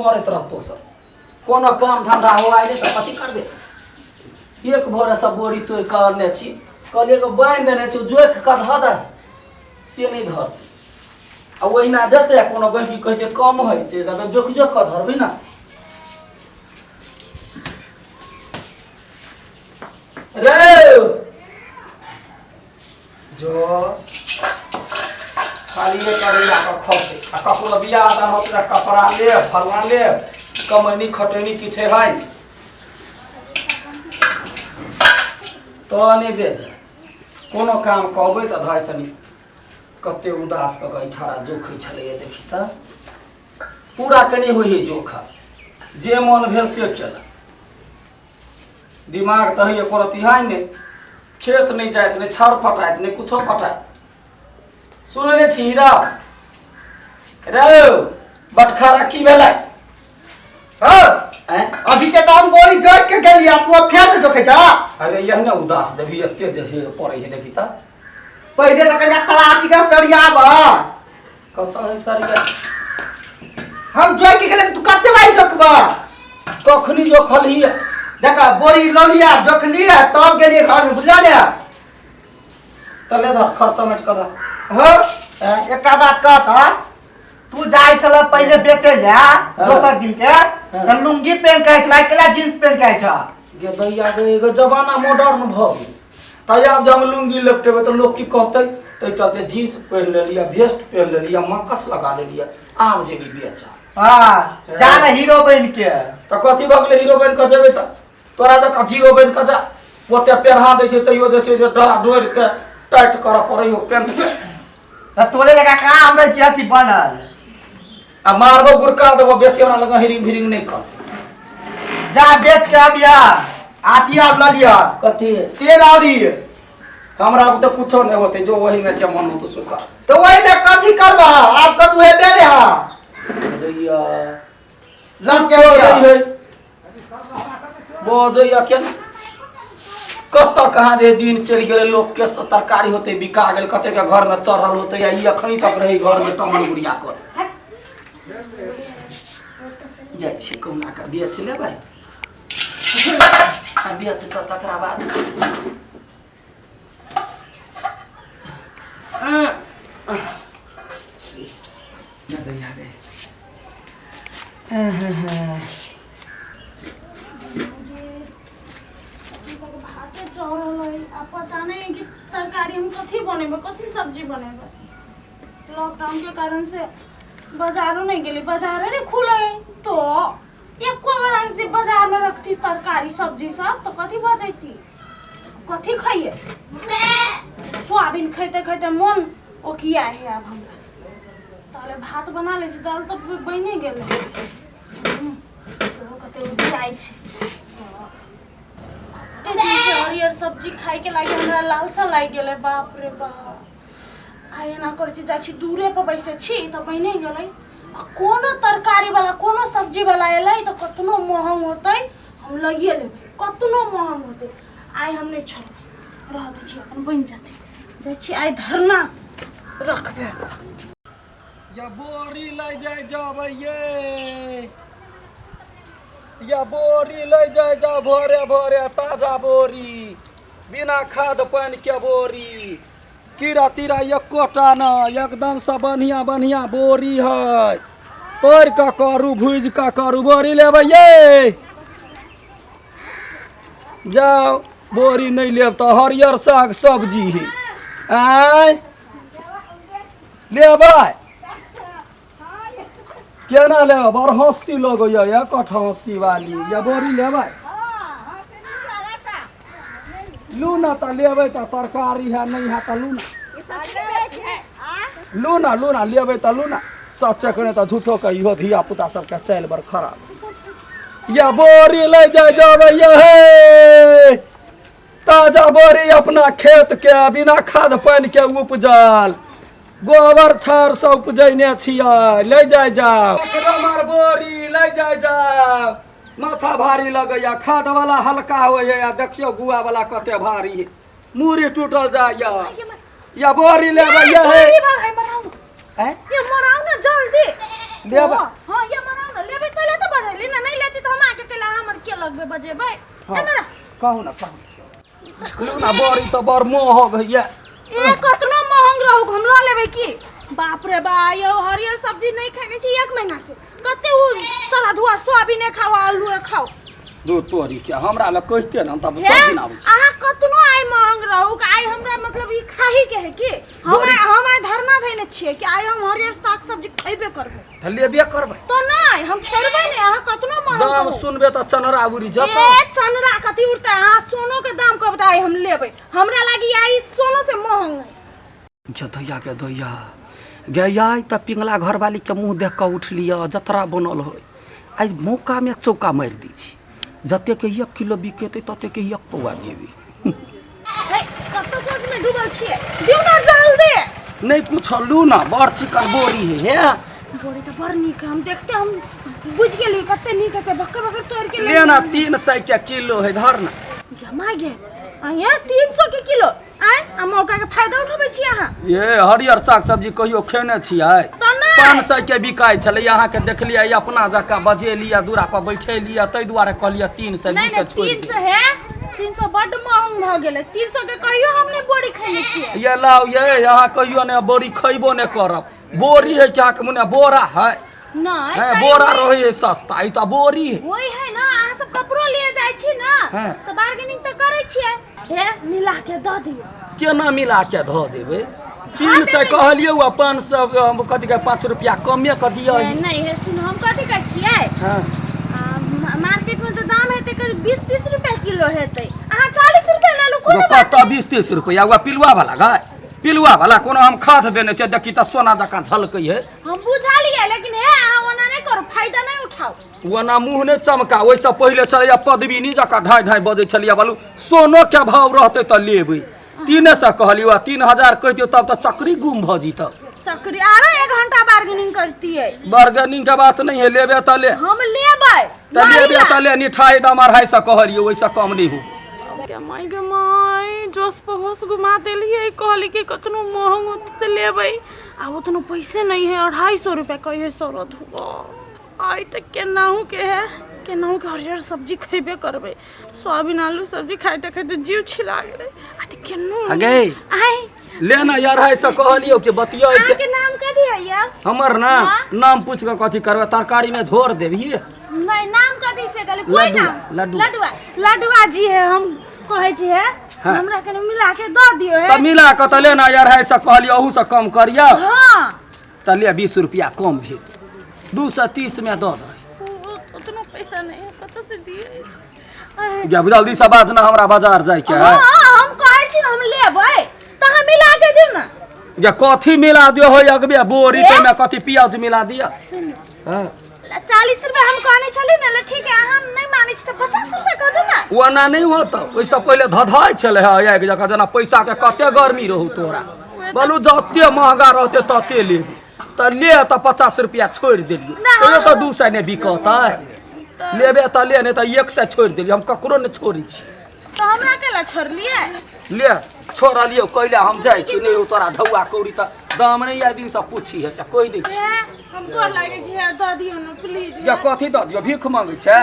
मरैत रहतो सब। कोनो काम धंधा हो आइ नहि तऽ कथी करबै? एक भोरे सब बोरी तोड़ि कऽ अनने छी, कहलियै एगो बान्हि देने छी, जोखि कऽ धऽ दही, से नहि धरतै। आ ओहिना जेतै आ कोनो गहिकी कहतै कम होइ छै, तऽ जोखि जोखि कऽ धरबै ने। रे जो खाली करैला कऽ खौतै आ ककरो बियाह दान होतै तऽ कपड़ा लेब, फल्लाँ लेब, कमैनी खटैनी किछु है तऽ नहि बेच। कोनो काम कहबै तऽ धय सनी कते उदास कऽ कऽ छाड़ा जोखै छलैया। देखी तऽ पूरा कनि होइ है जोखा, जे मन भेल से केलक। दिमाग तऽ है एको रत्ती है नहि, खेत नहि जाइत, नहि छाउर पटाइत, नहि कुछो पटाइत। सुनै नहि छी रौ? रौ बटखारा की भेलै? हाँ। आँय? अभी के तो हम बोरी जोख के गेलिया, तू अब फेर से जोखे जा। अरे यह ने उदास देवी एते जे पड़ै है, देखी तऽ। पहिले तो कनिका तलाची के सरियाब। कतऽ है सरिया? हम जोख के गेले, तू कते बारी जोखबा? कखनी जोखल ही? देख, बोरी लौलिया, जोखलिया, तब गेलिए घर में, बुझला ने? तऽ ले धर, खर्च समेट कऽ धर। हाँ, एकटा बात कह तऽ, तू जाइ छल पहिले बेचै ले दोसर दिन के, तऽ लुंगी पेन के छल, केला जींस पेन के छ? गे दैया गे, एगो जमाना मॉडर्न भऽ गेल, तऽ आब जे हम लुंगी लपटेबै तऽ लोक की कहतै? ताहि चलते जींस पहिर लेलियै, भेस्ट पहिर लेलियै, मकस लगा लेलियै, आब जेबी बेचऽ। हाँ, जा ने हीरो बन के। तऽ कथी भऽ गेलै हीरो बनि कऽ जेबै तऽ? तोरा जकाँ जीरो बनि कऽ जा, ओते पेढ़ा दै छै तैयो जे छै जे डरा डोरि के टाइट करऽ पड़ै हो पेंट के। तऽ तोरे जकाँ कहाँ हम रहै छी अथी बनल। आ मारबो गुड़का देबो, बेसी हमरा लग हिरिंग भिरिंग नहि कर। जा बेच के अबिया, आथी आब लऽ लिअ। कथी? तेल औरी। हमरा अब तऽ कुछो नहि होतै, जो वही में जे मन होतौ सो कर। तऽ ओहिमे कथी करबह? आब कतू हेबे ने हा। दैया। लऽ के अबिया। है बजैया केना, कतऽ कहाँ जे दिन चलि गेलै। लोकके तरकारी होतै बिका गेल, कतेके घरमे चढ़ल होतै, आ ई अखनी तक रहै घरमे टमन गुड़िया कर। जाइ छियै कहुना कऽ बेच लेबै, आ बेच कऽ तकरा बाद दैया गे। भाते चढ़ल है आ पता नहीं है कि तरकारी हम कथी बनेबै, कथी सब्जी बनेबै। लॉकडाउन के कारण से बाजारो नहीं गेली, बाजारे नहीं खुले है तो एको अगर जे बाजार में रखती तरकारी सब्जी सब तो कथी भऽ जैती? कथी खइए? सोयाबीन खैते खैते मन ओकिया है। आब हमरा ताले भात बना लै छी, दाल तऽ बनि गेलै। कते उपजाइ छै कते दिन से हरियर सब्जी खाइके लागि हमरा लालसा लागि गेलै। बाप रे बाप, आइ एना करै छी, जाइ छी दूरे पर बैसै छी तऽ बनि गेलै। आ कोनो तरकारी वाला, कोनो सब्जी वाला एलै तऽ कतनो महग होतै हम लइए लेबै, कतनो महग होतै आइ हम नहि छोड़बै, रह दै छी, अपन बनि जेतै। जाइ छी आइ धरना रखबै। या बोरी लै जाय जाबै ये, या बोरी लै जाय जाउ, भोरे भोरे ताजा बोरी, बिना खाद पानि के बोरी, कीड़ा तीड़ा एकोटा नहि, एकदमसँ बढ़िआँ बढ़िआँ बोरी है, तोड़ि कऽ करू, भुजि कऽ करू। बोरी लेबै ये? जाउ, बोरी नहि लेब तऽ हरियर साग सब्जी है। आँय, लेबै? केना लेबै? बड़ हँसी लगैया, एकठ हँसी वाली। या बोरी लेबै? लू ना तऽ लेबै तऽ तरकारी है नहि है तऽ लू ना, लू ना, लू ना, लेबै तऽ लू ना। सच कने तऽ झूठो के इहो धिया पुता सबके चालि बड़ खराब। या बोरी लै जाय जाबै ये हे, ताजा बोरी, अपना खेत के बिना खाद पानि के उपजल, गोबर छाउर से उपजैने छियै, लै जाय जाउ। एक नम्बर बोरी, लै जाय जाउ। माथा भारी लगैया, खाद वाला हल्का होइया, आ देखियौ गुआ वाला कते भारी है, मूड़ी टूटल जाइया। या बोरी लेबै ये हे? बोरी वाला है, मराउ। हैं? ये मराउ ना जल्दी। लेबै। हाँ, ये मराउ ना, लेबै तले लेली ना नहीं लेती तो हम आके केला हमर के लगबे बजेबै। हाँ। ए मेरा कहू ना, कहू लू ना, बड़ी तऽ बड़ महग होइए। ए कतनो महंग रहू हम ल लेबै की। बाप रे बा, यो हरियर सब्जी नहीं खेने छी एक महीना से। कते उ सराधुआ सोयाबीने खाओ आलूए खाओ। दू तोरी के हमरा लग कहिते ने, हम तऽ हे, सब दिन आबै छी। अहाँ कतनो आइ महंग रहू आइ हमरा मतलब ई खाही के है की। हम आइ धरना धैने छियै कि आइ हम हरियर साग सब्जी खैबे करबै। तऽ लेबे करबै। तो नहीं हम छोड़बै नहीं, अहाँ कतनो महंग दाम रहू। सुनबे तऽ चनरा उड़ि जतौ। ए चनरा कथी उड़तै, अहाँ सोनो के दाम कहबै तऽ आइ हम लेबै। हमरा लागी आइ सोनो से महंग है। गे दैया गे दैया गे आइ तऽ पिंगला घरवाली के मुँह देख कऽ उठलियै, जतरा बनल होय। आइ मौका में चौका मारि दै छी, जतेक 1 किलो बिकेतै ततेक 1 पौआ देबै। हे कतऽ सोच में डूबल छियै, दियौ ना जल्दी। नहीं कुछ लू ना, बड़ चिकन बोरी है। हे बोरी तऽ बड़ नीक है, हम देखते हम बुझि गेलियै कते नीक है से बक्कर बक्कर तोड़ि के लेना 300 के किलो है, धर ना। गे गे आये 300 के किलो आय, आ मौका के फायदा उठबै छी अहाँ। ये हरियर साग सब्जी कहियो खेने छियै? तऽ नहि। 500 के बिकाइ छलै, अहाँके देखलियै अपना जकाँ बजेलियै, दूरा पर बैठेलियै, ताहि दुआरे कहलियै 300 नहीं 200 नहीं छोड़ि 300 है, 300 बड्ड महंग भऽ गेलै। 300 के कहियो हम नहि बोरी खेने छियै। ये लाउ ये, अहाँ कहियो ने बोरी खैबो नहि करब। बोरी है कि अहाँके मुने बोरा है? नहीं, है, तैयो बोरा रहै है सस्ता, ई तऽ बोरी है। वही है ना, अहाँ सब कपड़ो लिए जाइ छी ना हाँ। तऽ बार्गेनिंग तऽ करै छियै। हे मिला के दऽ दियौ। केना मिला के धऽ देबै? 300 कहलियै आ 500 कथी कहै 5 रुपया कमे कऽ दिअ। नहीं हे सुन, हम कथी कहै छियै? हाँ। मार्केट में तऽ दाम हेतै करीब 20-30 रुपया किलो हेतै, अहाँ 40 रुपया ले लू। कोनो बात कतऽ 20-30 रुपया? वएह पिलुआ वाला गाय, पिलुआ वाला कोनो हम खाद देने छियै, देखी तऽ सोना जकाँ झलकै है। हम बुझलियै, लेकिन हे अहाँ ओना नहि करू, फायदा नहि उठाउ। ओना मुँह नहि चमका। ओहिसँ पहिले छलैया पदविनी जकाँ ढाइ ढाइ बजै छलियै, बोलू सोनो के भाव रहतै तऽ लेबै। 300 कहलियै, आ 3000 कहि दियौ तब तऽ चक्री गुम भऽ जेतौ। चक्री आरो 1 घंटा बार्गेनिंग करतियै। बार्गेनिंग के बात नहीं है, लेबे तऽ ले। हम लेबै तऽ लेबे तऽ ले, निठाई दाम 250 कहलियै, ओहिसँ कम नहि हो। गे माय गे माय, जोश पर होश घुमा देलियै। कहली कि कतनो महंग होतै तऽ लेबै, आ उतनो पैसे नहीं है। 250 रुपया कहिए सौरत हुआ। आइ तऽ केनाहु के है, केनाहु के हरियर सब्जी खैबे करबै। सोयाबीन आलू सब्जी खाइते खाइते जीव छिला गेलै। आ तऽ केनो अगे। आइ ले ना, 250 कहलियौ कि बतियै छै। अहाँके नाम कथी है यौ? हमर नाम? हाँ? नाम पूछि कऽ कथी करबै, तरकारी में झोर देबही? नहीं, नाम कथी से कहली? कोई लड्डुआ, नाम? लड्डुआ। लड्डुआ, लड्डुआ जी है, हम कहै छी है। हाँ। हमरा कनि मिला के दऽ दियौ है। तऽ मिला कऽ तऽ ले ना, 250 कहलियौ, अहूसँ कम करियौ। हाँ। तऽ ले 20 रुपया कम भेल, 230 में दऽ दे। उतना पैसा नहीं है, कतऽ से दिए? गे जल्दी से बाज ना, हमरा बाजार जाइके है। हाँ, हम कहै छी ना हम लेबै तऽ अहाँ मिला के दियौ ना। गे कथी मिला दियौ है अगबे बोरी ए? ताहिमे कथी प्याज मिला दिअ? सुनू। हाँ। 40 रुपया हम कहने छली ने, ठीक है अहाँ नहीं मानै छी तऽ 50 रुपया कऽ दू ना। ओना नहि होतौ, ओहिसँ पहिले धधाइ छलै है एक जगह, जेना पैसाके कते गर्मी रहू तोरा। बोलू जते महगा रहतै तते लेबै, तऽ ले तऽ 50 रुपया छोड़ि देलियै, तैयो तऽ 200 नहि बिकतै। लेबे तऽ ले, नहि तऽ 100 छोड़ि देलियै, हम ककरो नहि छोड़ै छी। तऽ हमरा केला छोड़लियै? ले छोड़लियौ, कैले हम जाइ छी, नहि तोरा ढौआ कौड़ी तऽ दाम नहि आइ दिनसँ पूछी है से कहि दै छी। हम गोर लागै छी, दऽ दियौ ने प्लीज। या कथी दऽ दियौ, भीख मांगै छै?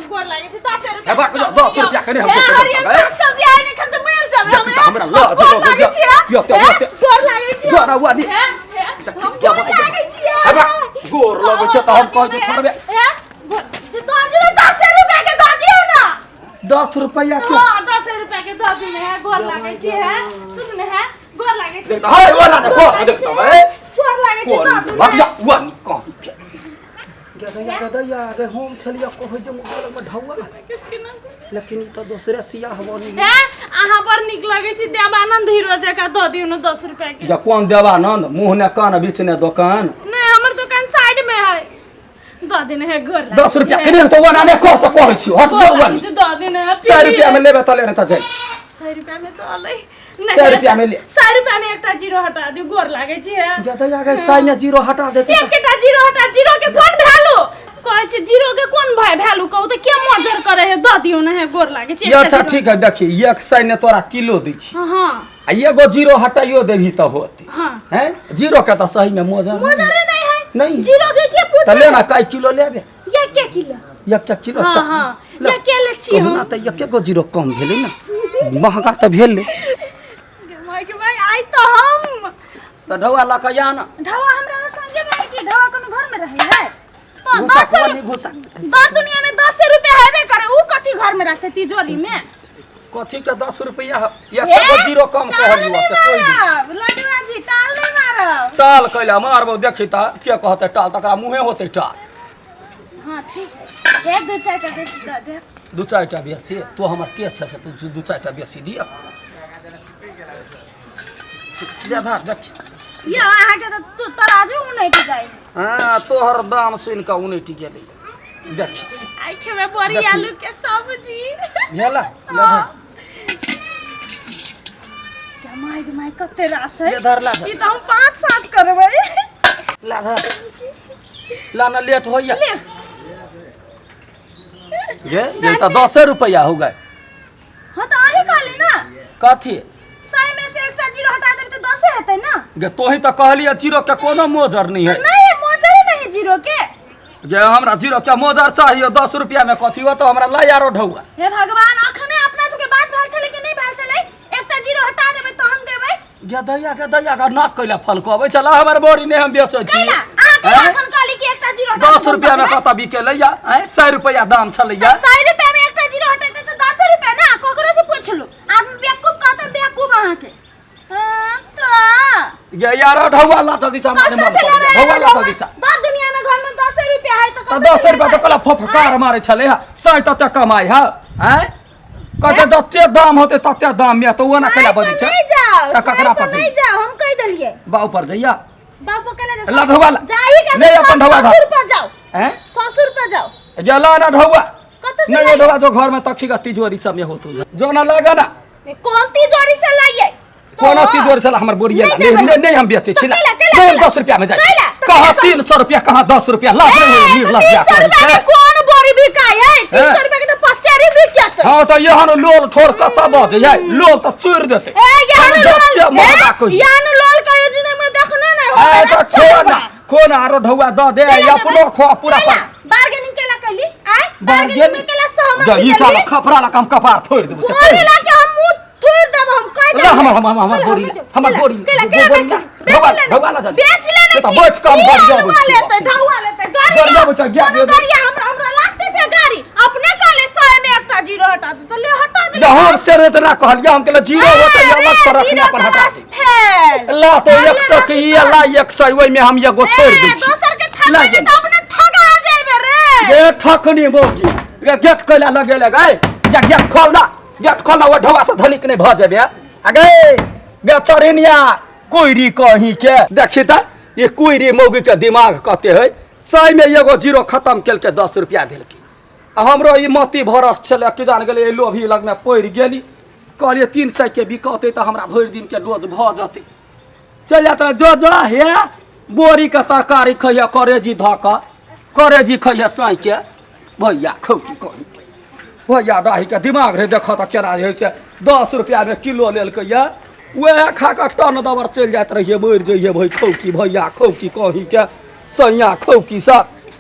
गोर लागै छी, 10 रुपया। हे बाक, 10 रुपया के नहि हम हे, हरियर साग सब्जी आइ नहि खाब तऽ मरि जेबै। देखी तऽ हमरा लाज गोर लगै लागै छी, यऽ, तऽ हे, यऽ, गोर लागै छी। जोरा हुआ नि। हे, हे, देखी, हम क्या गोर बात लागै छी। हे बाक, गोर लगै छै तऽ हम कहै छी थोड़बे। हे, गोर जे दऽ दियौ ने, 10 रुपया के दऽ दियौ ने। 10 रुपया के? हाँ, 10 रुपया के दऽ दियौ ने, हे, गोर लागै छी, हे, सुन ने, हे, गोर लागै छी। देख, हे, ओना ने गोर देख तऽ, हे। गोर लागै छी, गोर दऽ दियौ भाग ने। जा, हुआ नि कहीं के। गदैया गदैया गे, हम छलियै कहै जे मोबाइल में ढौआ, लेकिन ई तऽ दोसरे सियाह बनी। हे, अहाँ बड़ नीक लगै छी, देवानंद हीरो जकाँ। दऽ दियौ ने 10 रुपया के। जा कोन देवानंद, मुँह ने कान बीच ने दोकान। नहीं, हमर दुकान साइड में है। दऽ देने है, गोर लागै 10 रुपया छी। के नहि तऽ ओना नहि कह तऽ कहै छी, हट गोर जा लागै छी, दऽ देने है। 100 रुपया में लेबे तऽ ले, नहि तऽ जाइ छी। 100 रुपया में तऽ अलै। 100 रुपया में ले। 100 रुपया में एकटा जीरो हटा दियौ, गोर लागै छी। हे गदैया गे, 100 में जीरो हटा देतै तऽ- एकटा जीरो हटा, जीरो के कोन वैल्यू कहै छी? जीरो के कोन भाई वैल्यू कहू तऽ के मजर करे है? दऽ दियौ ने, हे, गोर लागै छी। ये एकटा अच्छा जीरो। ठीक है, देखी 100 ने तोरा किलो दै छी। हाँ। आ एगो जीरो हटाइयो देबही तऽ होतै। हाँ। हैं, जीरो के तऽ सही में मोजर मोजरे नहीं है। नहीं। जीरो के के पूछे? तऽ ले ना, कै किलो लेबे? ये एक एक किलो। एक एक किलो? हाँ। अच्छा। हाँ। ले, एके ले छी हम। कहुना तऽ एके गो जीरो कम भेलै ने, महगा तऽ भेलै। माय के भाई, आइ तऽ हम तऽ ढौआ लऽ कऽ या ने। ढवा हमरा संगे में कि ढवा कोनो घर में रहे है तो घुसा 10 कोनी घुसा। दर दुनिया में 10 रुपया हेबे करे, उ कथी घर में रखते तिजोरी में? कथी के 10 रुपया? एक गो जीरो कम टाल कहलियो नहीं से कोई भी मारब लडुआ जी, टाल नहीं मारब। टाल कैला मारबो, देखी तऽ के कहते टाल, तकरा मुँहे होते टाल। हाँ ठीक है, एक दू चारि टा बेसी दऽ देब। दू चारि टा बेसी? तू हमर के छै से तू दू चारि टा बेसी दिअ? ले धर, देख। यौ, अहाँके तऽ तराजू उनटि जाइ। हाँ, तोहर दाम सुनि कऽ उनटि गेलै, देख। आइ खेबै बड़ी देखी। आलू के सब्जी। भेला, ले धर। क्या my गे my, कते रास है। ले धर, ला धर। ई तऽ हम पाँच साँझ करबै। ला धर, ला ना, लेट होइया। ले। गे ये तऽ 10 रुपया हो गए। हाँ तऽ अहीं कहली ना। कथी? 100 में से एकटा जीरो हटा देबै तऽ 10 हेतै ना। गे, तोही तऽ कहलियै जीरो के कोनो मोजर नहीं है। नहीं, मोजरे नहीं जीरो के। जे हमरा जीरो के मोजर चाहिए, 10 रुपया में कथी हो? तो हमरा ला यारो ढौआ। हे भगवान, अखने अपना सबके बात भेल छलै कि नहीं भेल छलै? एकटा जीरो हटा देबै तहन देबै। गे दैया, गे दैया, गे नाक कैला फलकबै चला, हमर बोरी नहि हम बेचै छी। कैला अहाँ के? हैं? अखन कहली कि एकटा जीरो हटा 10 रुपया में कतऽ बिकेलैया? आँय, 100 रुपया दाम छलैया। 100 रुपया में एकटा जीरो हटेतै तऽ 10 रुपया ना। ककरो से पूछ लू, आदमी बेवकूफ कहतै, बेवकूफ अहाँके। हाँ, तऽ गे यारो ढौआ ला तऽ दिशा माने कतऽ मन से पड़ैया। लेबै? ढौआ ला तऽ दिशा। दर दुनिया में घर में 10 रुपया है तऽ तऽ कतऽ से 10 रुपया तऽ लेबै? कहला फफकार मारै छलै हा, सै तते कमाइ हा। आँय, कहै जते दाम होतै तते दाम में तऽ ओ ना कैला साइ बजै पर छै। नहीं जाओ। तऽ ककरा साइ पर नहीं जइयै? जाओ, हम कहि देलियै। बाऊ पर जइया। बापू के ले ला ढौआ ला। जाही के। ले अपन ढौआ धर। ससुर पर जाओ। आँय? ससुर पर जाओ। जे ला ना ढौआ। कतऽ से नहीं लाइए? ढौआ जो घर में तखी का तिजोरी सब में होतो, जो ना लगा ना। कौन तिजोरी से लाइए? कोनो तिजोरी से ला, हमर बोरिया ला। नहीं नहीं देबै। नहीं, नहीं, हम बेचै छी ला। तऽ कैला, कैला, नहीं, हम कैला? 10 रुपया में जाइ। कैला? तऽ कहाँ कैला? 300 रुपया, कहाँ 10 रुपया ला। नहीं ए, ला तऽ 300 रुपया के कोन बोरी बिकाय है? 300 रुपया के तऽ पसेरी बिक जातै। हाँ, तऽ एहन लोल छोड़ कतऽ बजै है? लोल तऽ चोरि देतै। ए, एहन जते लोल महगा ए, कही। एहन लोल कहियो जिंदगी में देखने नहीं हो। ए, तऽ छोड़ ना, कोन आरो ढौआ दऽ दे। अपनो खो पूरा पर। बार्गेनिंग केला कहली आय? बार्गेनिंग में केला सहमति जा ईटा ला देली? खपरा ला हम कपार फोड़ि देबो से। बोरी ला के हम मुंह थोड़ देब, हम कह ला। देब। हमर हमर हमर बोरी ला, हमर बोरी केला बोरी केला ला। बेच ढौआ लेने ढौआ ला जल्दी। बेच लेने से तऽ छी। बैठ कऽ हम ई गरियाबै आलुआ छी। लेतै, ढौआ लेतै, गाड़ी गरियाबै छै, ज्ञान कोनो देबै। गाड़िया हमरा हमरा लागतै से गाड़ी। अपने कहले 100 में एकटा जीरो हटा दे, तऽ ले हटा दे। जा, हम से रेत ना कहलियै, हम कहलियै जीरो होतै अलग से रखने अपन हटा दे। फेल। ला तो एक टक ई ला, 100 ओहिमे हम एगो छोड़ि दै छी। दोसर के ला ठकैले ये। तऽ अपने ठगा जेबे रे। ए ठकनी मौगी रे, गेट कैला लगेले गै? जा गेट खोल ना, गेट खोल ना, ओ ढौआ से धनिक नहि भऽ जेबे। आ गै गे चढ़िनिया कोइरी कहीं के, देखी तऽ ई कोइरी मौगी के दिमाग कते है। 100 में एगो जीरो खत्म केलकै, 10 रुपया देलकै। आ हमरो ई मती भरस छलै कि जान गेलै, एहि लोभी लगमे पड़ि गेली। कहलियै 300 के बिकतै तऽ हमरा भरि दिनके डोज भऽ जेतै। चलि जात रहे, जो जो हे बोरीके तरकारी खैहे, करेजी धऽ कऽ करेजी खैहे साँइके। भैया खौकी कही भैया डाहीके दिमाग रहे, देखऽ तऽ केना जे होइ छै। 10 रुपैआमे किलो लेलकै यऽ, वएह खा कऽ टन दबर चलि जाइत रहियै, मरि जइयै। भै खौकी भैया खौकी कहीके सैया खौकी सब।